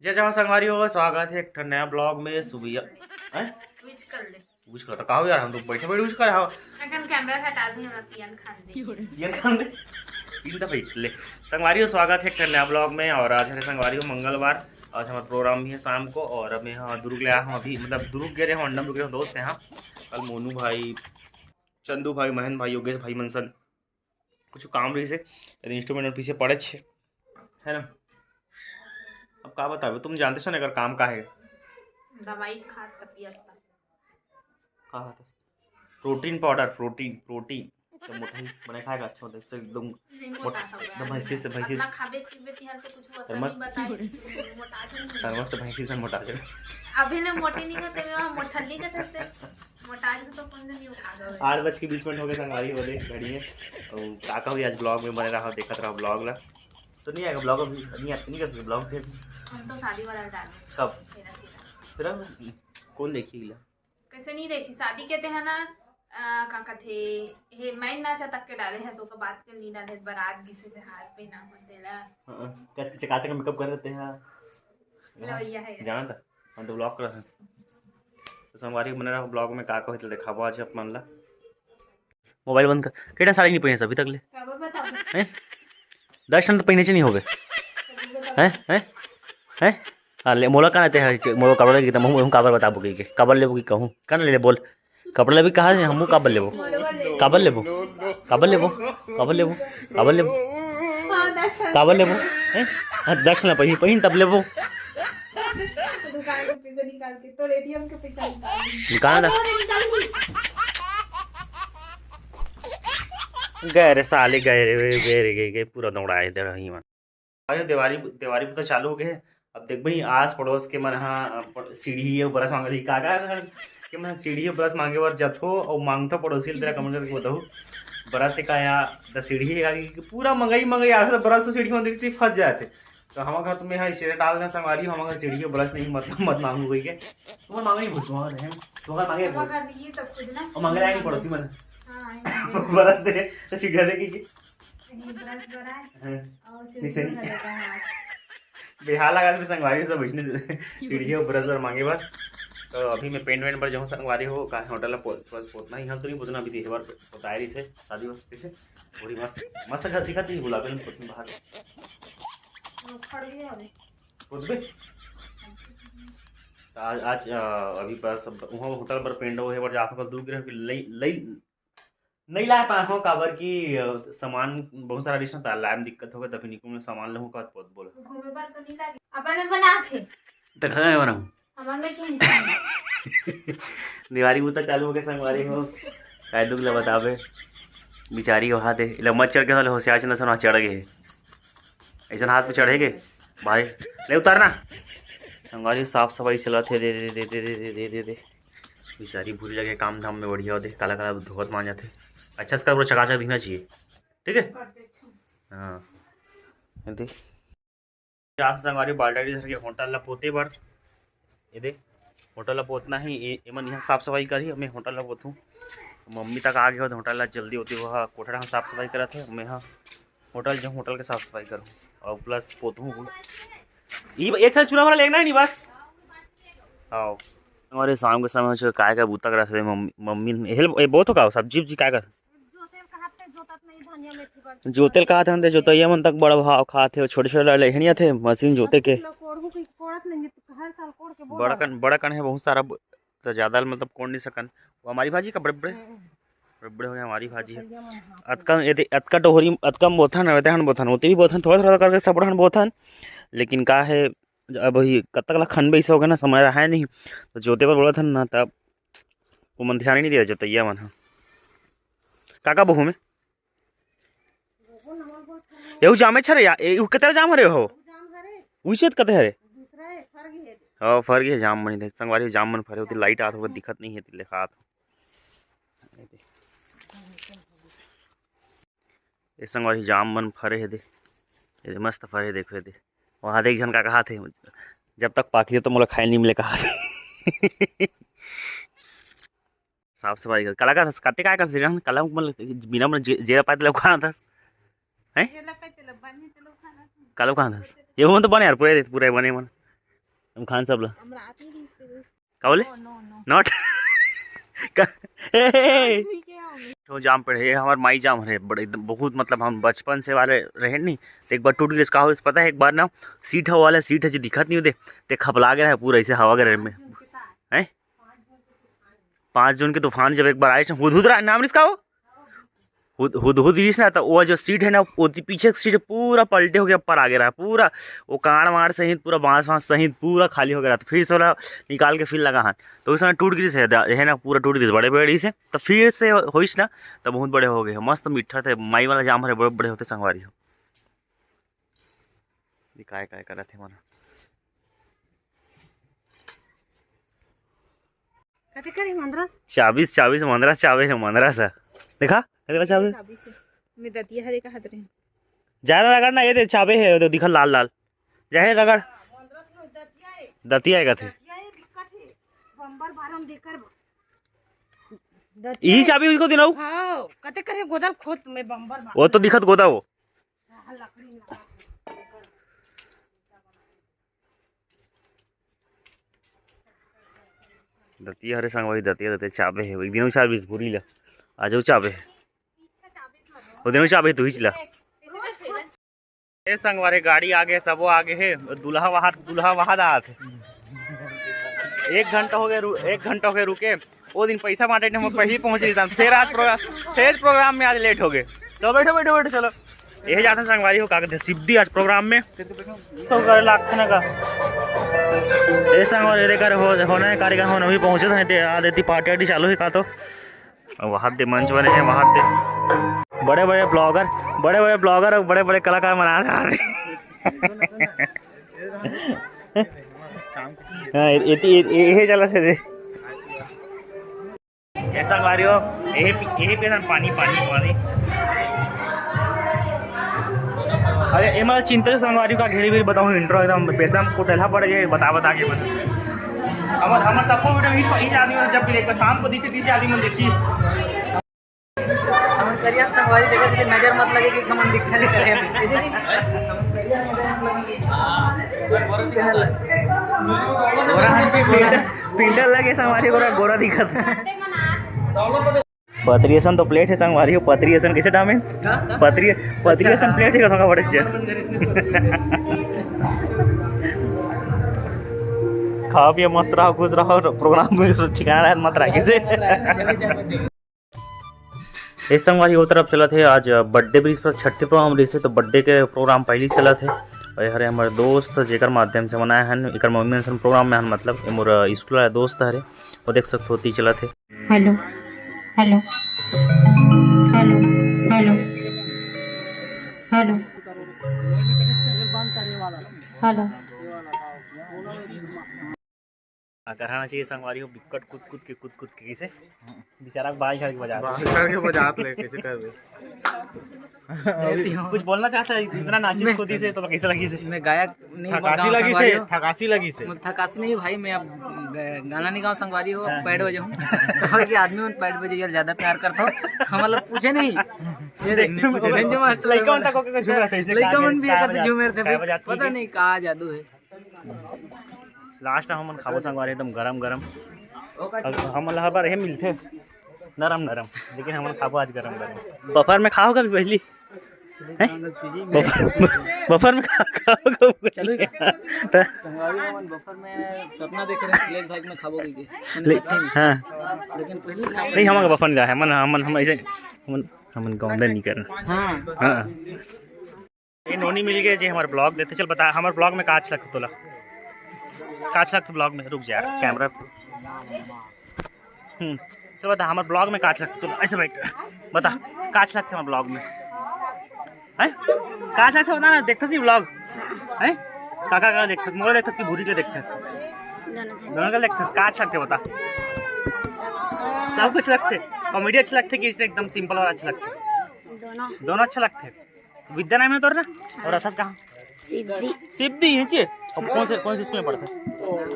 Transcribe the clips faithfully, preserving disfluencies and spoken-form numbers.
जय जवान संगवारी हो, स्वागत है एक ठन नया ब्लॉग में। सुबिया, हैं? विश कर ले। विश कर तो का हो यार, हम तो बैठे बैठे विश करे हव। अखन कैमरा हटा दे, हमरा पियन खान दे। पियन खान दे। पियन तो भाई ले। संगवारी हो, स्वागत है एक ठन नया ब्लॉग में। और आज है संगवारी हो मंगलवार, आज हमारा प्रोग्राम भी है शाम को। और अब मैं हाँ दुर्ग ले आया हूँ अभी, मतलब दुर्ग गए रहे हूँ, अंडम रुके रहे हूँ दोस्त यहाँ। कल मोनू भाई, चंदू भाई, महेंद्र भाई, योगेश भाई मन सन कुछ काम रहिस हे, इंस्ट्रूमेंट पीछे पड़े छे, है ना। अब का बताबे, तुम जानते हो ना एकर काम का है। दवाई खात तबियत का। का खात? Protein powder, protein, protein. तो मोटा ही बने खाएगा, अच्छा होता है, इससे एकदम नहीं मोटा मोटा, सब एकदम भैंसी से, भैंसी से। अपना खाबे पीबे तिहार तो कुछ असर मस्त नहीं बताए कि मोटा जाए। सर मस्त भैंसी से मोटा जाए। अभी ने मोटी नहीं होते, मैं मोठल्ली के थस्ते। मोटा के तो कौन नहीं उठा दो। आठ बज के बीस मिनट हो गए संगवारी हो गए घड़ी में। और का का हुई आज ब्लॉग में बने रहा, देखत रहा ब्लॉग ला। तो नहीं आएगा ब्लॉग अभी, नहीं आते, नहीं करते ब्लॉग फिर। हम तो शादी वाला डाले। कब? मेरा सीधा। फिर हम कौन देखी ला? कैसे नहीं देखी? शादी के ते है ना, अ, का कथे, हे मैं ना चटक के डाले है, सो का बात कर ली डाले, बारात गिसे से हार पहना हो तेला। हाँ, कैसे चकाचक मेकअप कर देते हैं। लवैया है। जाना था, हम तो ब्लॉग कर रहे हैं। तो संगवारी बने रहा ब्लॉग में, का का होते दिखाबो आज अपन ला। मोबाइल बंद कर। केटा साड़ी नहीं पहने अभी तक ले? काबर बताबो? हैं? दस ठन तो पहने च नहीं होबे। काबर बताबो? हैं? हैं? हैं? हाँ, ले, मोला का रहते हैं, मोला कपड़ा लेके, हम, हम काबर बताबो कहिके, काबर लेबो कि कहूँ, का ना ले, ले, बोल। कपड़ा लेबो कहाँ से, हमू काबर लेबो? काबर लेबो? काबर लेबो? काबर लेबो? काबर लेबो? हाँ, दस ठन। काबर लेबो? हैं? हाँ, तो दस ठन पहिन, पहिन तब लेबो। दुकान के पैसा निकाल के, तोर एटीएम के पैसा निकाल के। निकाल ना। निकाल के। गए रे साले, गए रे, गए रे, गए, गए, पूरा दौड़ाए दे रही मन। अरे देवारी, देवारी बुता चालू हो गए। अब देखबे नहीं, आस पड़ोस के मन हा, अ, प-, सीढ़ी अउ ब्रश मांगे रही। का, का, का, के मन हा सीढ़ी अउ ब्रश मांगे बर जथो अउ मांगथो पड़ोसी ल, तेरा कमेंट करके बताहू। ब्रश से का या, द सीढ़ी है का, कि पूरा मंगई, मंगई आथे, तो ब्रश से सीढ़ी में देखती फंस जाते। तो हम घर तुम्हें यहाँ स्टेटस डाल दें संगवारी, हम घर सीढ़ी अउ ब्रश नहीं, मत, मत मांगू कहिके। तुम्हारे मांगे नहीं भूत, तुम्हारे हैं, तुम्हारे मांगे भूत। हमारे घर ये सब कुछ ना। और मांगे नहीं पड़ोसी मन। हाँ, ये मांगे। ब्रश दे, तो सीढ़िया दे के। ये ब्रश बनाए हाँ। और सीढ़ी निशानी। बना देता है। बेहाल लगा थे संगवारी सब इसने सीढ़ी अउ ब्रश बर मांगे बर। तो अभी मैं पेंट वेंट बर जाऊँ संगवारी हो, का होटल ला पो-, बस पोतना ही हंस तो नहीं पोतना, अभी देहवार पोताए रही से, शादी वास्ते से। पूरी मस्त, मस्त घर दिखत नहीं, गुलाबी रंग पोतनी बाहर। वो खड़ गया अभी। पोतबे? आज, आज, अ, अभी बस अब वहाँ होटल पर पेंट हो, हे बर जात हो, कल दूर गिरह के लई, लई, नहीं ला पाए हो, काबर कि, अ, सामान बहुत सारा रिश्ता था, लाए में दिक्कत हो गया, तभी निकुल में सामान लेहूँ का बहुत बोल। घूमे पर तो नहीं लागे, अपन में बना थे। तो घर में बनाऊँ। हमर में क्यों नहीं? दीवारी बुता चालू हो गए संगवारी हो, काय दुख ले बताबे। बिचारी वहाँ दे, इला मत चढ़ के साले होशियार चंद सन वहाँ चढ़ गए। ऐसा हाथ पे चढ़े के भाई, ले उतारना। संगवारी साफ सफाई चलत हे, दे, दे, दे। बिचारी भूरी लगे काम धाम में बढ़िया होते, काला काला धोवत मान जाते। अच्छा, इसका पूरा चकाचक दिखना चाहिए, ठीक है? हाँ, ये देख। जा संगवारी बाल्टी धर के होटल ला पोते बर, ये देख, होटल ला पोतना ही, ए-, एमन यहाँ साफ सफाई करही, मैं होटल ला पोतहूँ। मम्मी तक आ गए हो तो होटल ला जल्दी होती, वह कोठा हम साफ सफाई करत है, मैं हाँ होटल जाऊँ, होटल के साफ सफाई करूँ और प्लस पोतहूँ। ये एक साल चूल्हा वाला लेना है नहीं बस। आओ। हमारे शाम के समय से काय का बूता करा थे मम्मी, मम्मी ने हेल्प, ए, बहुत हो का सब्जी उब्जी काय का? जोतेल कहात थे, जोतत नहीं, धनिया मेथी बर। जोतेल कहात हन ते जोतैया मन तक बड़ भाव खात हे, छोटे छोटे लड़ाई हनिया थे मशीन जोते के। किलो कोड़हू के कोड़त नहीं, तो हर साल कोड़ के बोल बड़ा कन, बड़ा कन है बहुत सारा ब-, तो ज्यादा मतलब कोड़ नहीं सकन। वो हमारी भाजी का बड़े बड़े, हम्म। बड़े बड़े हो गए हमारी भाजी है। जोतैया मन हाथ अतका, ये दे, अतका डोहरी, अतका बोथन, रहते हन बोथन, होते भी बोथन, थोड़ा थोड़ा करके सब हन बोथन। लेकिन का है, अब वही कतक ला खनबे, ऐसा हो गया ना, समय रहा है नहीं, तो जोते बर बोला था ना, तब वो मन ध्यान ही नहीं दिया जोतैया मन ह। का का बोहू में? एहू जामे छरे या, एहू कतरा जाम हरे हो? उही चेत कते हरे? हाँ, फर गए जाम मन दे। संगवारी जाम मन फरे होती, लाइट आत होगा, दिखत नहीं है, तिले खात हो। ए संगवारी जाम मन फरे हे दे, ए दे मस्त फरे हे, देखो ए दे। वहाँ देख झन का कहा थे, "जब तक पाकी तो मोला खाए नहीं मिले," कहा थे। साफ सफाई कर, कला का था, कते काय कर से जान, कला मन जे-, जेरा पाए ते लोग कहा था, हैं? जेला पाए ते लोग बने, ते लोग खाना था। कला कहा था? ये मन तो बने यार, पूरे, पूरे बने मन। हम खान सब ला। हम रात में भी इसके दोस्त। का बोले? No, no, no। Not। का? ए, ए, ए। मिलके आओगे। तो जाम पड़े, ये हमार माई जाम हरे, बड़े एकदम बहुत, मतलब, हम बचपन से वाले रहे नहीं, तो एक बार टूट गिस, का होइस पता है? एक बार ना, सीट हवा वाला सीट है जो दिखत नहीं होते, ते खपला गया है पूरा ऐसे हवा के में। हैं? पाँच जून के तूफान जब एक बार आइस ना, हुदहुद रहा, नाम नहीं इसका वो? हुद-, हुदहुद रहिस ना, तो वो जो सीट है ना, वो ती-, पीछे के सीट पूरा पलटे होके ऊपर आ गया रहा, पूरा वो कांड़ वांड़ सहित, पूरा बांस वांस सहित पूरा खाली हो गया रहा। तो फिर से ओला निकाल के फिर लगा हाथ, तो उस समय टूट गिस है, दा-, है ना, पूरा टूट गिस, बड़े बड़े से। तो फिर से होइस ना, तो बहुत बड़े हो गए, मस्त मीठा थे, माई वाला जाम हरे, बड़े बड़े होते संगवारी हो। ये काय काय करत हे मन। कते करे मंदरस? चाबीस, चाबीस, मंदरस चाबे हे, मंदरस हे। देखा? देखा चाबे? चाबीस हे। मैं दतिया हरे कहत रहे। जा ना रगड़ ना, ये दे चाबे हे, वो दे दिखल लाल लाल। जा हे रगड़। दतिया हे कथे। दतिया हे, दिक्कत हे। बम्बर बारम देकर बा। दतिया यही हे। चाबी उसको दिलाऊ? हाँ, कते करे गोदल खोत में बम्बर बारम। वो तो दिखत गोदा वो। हाँ, लकड़ी लगा। दतिया हरे संगवारी, दतिया, दतिया चाबे हे, एक दिन चाबीस भूरी ला, आज वो चाबे हे, वो दिन चाबे हे, तू ही चला। ए संगवारी, गाड़ी आगे, सबो आगे हे, दूल्हा वहाद, दूल्हा वहाद आत हे। एक घंटा हो गया रु-, एक घंटा हो गया रुके, वो दिन पैसा बांटे थे, हम पहले पहुंच रही था, फिर आज प्रोग्राम, फिर प्रोग्राम में आज लेट हो गए। तो बैठो, बैठो, बैठो, चलो। यही जाते संगवारी हो, का कहते, सिद्धि आज प्रोग्राम में। तो करे लागथे ना का। ए संगवारी, ये कर हो, होना है कार्यक्रम, होना भी पहुंचे थे, आ देती पार्टी वार्टी चालू है का तो। अब वहां दे मंच बने हैं, वहां दे बड़े बड़े ब्लॉगर, बड़े बड़े ब्लॉगर और बड़े बड़े कलाकार मना रहे हैं। हाँ, ये, ये, ये, ये चला थे। ए संगवारी हो, यही पी-, यही पे ना पानी, पानी, पानी। अरे, एमा चिंता संगवारी का घेरी बेरी बताऊँ, इंट्रो एकदम पैसा में कुटेला पड़ गए, बता, बता के बस। हमर, हमर सबको वीडियो इस, इस आदमी में जब भी देखो, शाम को दिखे, तीस आदमी में देखी। हमन करिया संगवारी देखत कि नजर मत लगे कि हमन दिखत नहीं करे अभी। गोरा हन भी गोरा। फिल्टर, फिल्टर लगे संगवारी, गोरा, गोरा दिखत। पतरी असन तो प्लेट है संगवारी हो, पतरी असन कैसे डामे? का? का? पतरी, पतरी असन प्लेट है का, बड़े जन। खा पिए मस्त रहो, खुश रहो, प्रोग्राम में ठिकाना रहे मत रहा किसे। ए संगवारी, वो तरफ चलत हे, आज बर्थडे बृहस्पति छठी प्रोग्राम रहिसे, तो बर्थडे के प्रोग्राम पहली चलत हे। और ये हरे हमर दोस्त, जेकर माध्यम से मनाए हन, एकर मम्मी असन प्रोग्राम में हन, मतलब, ये मोर स्कूल वाला दोस्त हरे, वो देख सकत हो, ती चलत हे। Hello, hello, hello, hello, hello, hello. हाँ, कराना चाहिए संगवारी हो, बिकट कूद कूद के, कूद कूद के कैसे बेचारा बाल झाड़ के बजा रहा है। बाल झाड़ के बजात ले, कैसे करबे? कुछ बोलना चाहता है, इतना नाचिस मैं, खुदी से तो कैसे लगी से? मैं गायक नहीं बोल रहा थकासी हूँ लगी संगवारी से, हो। थकासी लगी से। मुझे थकासी नहीं भाई, मैं अब ग-, गाना नहीं गाऊँ संगवारी हो, हाँ। पैड बजाऊँ। कहो कि आदमी मन पैड बजाइए, ज्यादा प्यार करता हूँ। हम मतलब पूछे नहीं। ये देख, देखने को बेंजो मास्टर लइका मन तक को झूम रहा था, इसे लइका कहाँ मन भी बजा-, एकर से कहाँ झूमे रहिथे, कहाँ बजाती पता है? नहीं का जादू है। लास्ट हमन खाबो संगवारी एकदम गरम गरम। अब हमन ला हर बार एहे मिलथे, नरम नरम, लेकिन हमन खाबो आज गरम गरम। बफर में खाओ कभी पहली? हैं? बफर, बफर में खा-, खाओ कभी? चलो। त- संगवारी हमन बफर में सपना देखे रहे, स्लेज भाई में खाबो कहिके। ले-, हाँ। लेकिन पहली खा नहीं, हमन बफर नहीं जाए, हमन, हमन, हम ऐसे, हमन, हमन गौंदा नहीं करना। हाँ। हाँ। ये नोनी मिल गए जे हमर ब्लॉग देथे। चल बता, हमर ब्लॉग में का अच्छा लगथे तोला? का अच्छा लगथे ब्लॉग में? रुक जा यार, कैमरा। हम्म, चल बता, हमर ब्लॉग में का अच्छा लगथे तोला? ऐसे बैठ, बता, का अच्छा लगथे हमर ब्लॉग में? हैं? का अच्छा लगथे बता ना, देखथस ही ब्लॉग? हैं? काका का देखथस, मोला देखथस कि भूरी के देखथस? दोनों से। दोनों के देखथस, का अच्छा लगथे बता? सब कुछ अच्छा लगथे। सब कुछ लगथे। कॉमेडी अच्छा लगथे कि ऐसे एकदम सिंपल वाला अच्छा लगथे? दोनों। दोनों अच्छा लगथे। विद्या नाम है तोर ना? और अथस कहाँ? सिद्धि। सिद्धि है चे? अब कौन से, कौन से स्कूल में पढ़थस?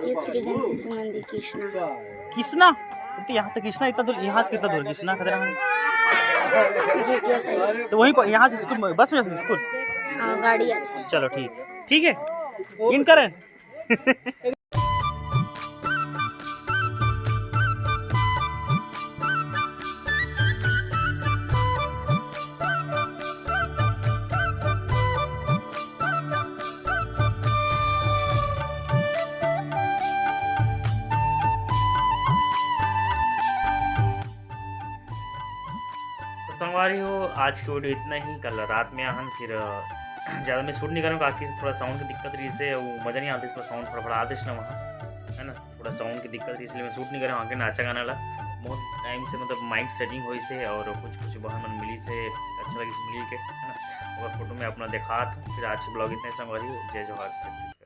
एक सृजन शिशु मंदिर कृष्णा। कृष्णा? तो यहाँ तक कृष्णा इतना दूर, यहाँ से कितना दूर कृष्णा खतरा है? जेठिया साइड। तो वहीं पर, यहाँ से स्कूल में, बस में जाते स्कूल? हाँ, गाड़ी आती है। चलो ठीक, ठीक है, इन करें। संगवारी हो, आज के वीडियो इतना ही। कल रात में आहन फिर, अ, ज़्यादा मैं शूट नहीं करूँ, काकि से थोड़ा साउंड की दिक्कत रहिस हे, वो मज़ा नहीं आतिस, इसमें साउंड फड़फड़ा आतिस ना वहाँ, है ना, थोड़ा साउंड की दिक्कत रहिस, इसलिए मैं शूट नहीं करूँ आगे नाचा गाना ला। बहुत टाइम से मतलब माइक सेटिंग होइस हे और कुछ कुछ बहन मन मिलिस हे, अच्छा लगिस मिल के, है ना। अउ फोटो में अपना देखात, फिर आज के ब्लॉग इतना ही संगवारी हो, जय जोहार, जय छत्तीसगढ़।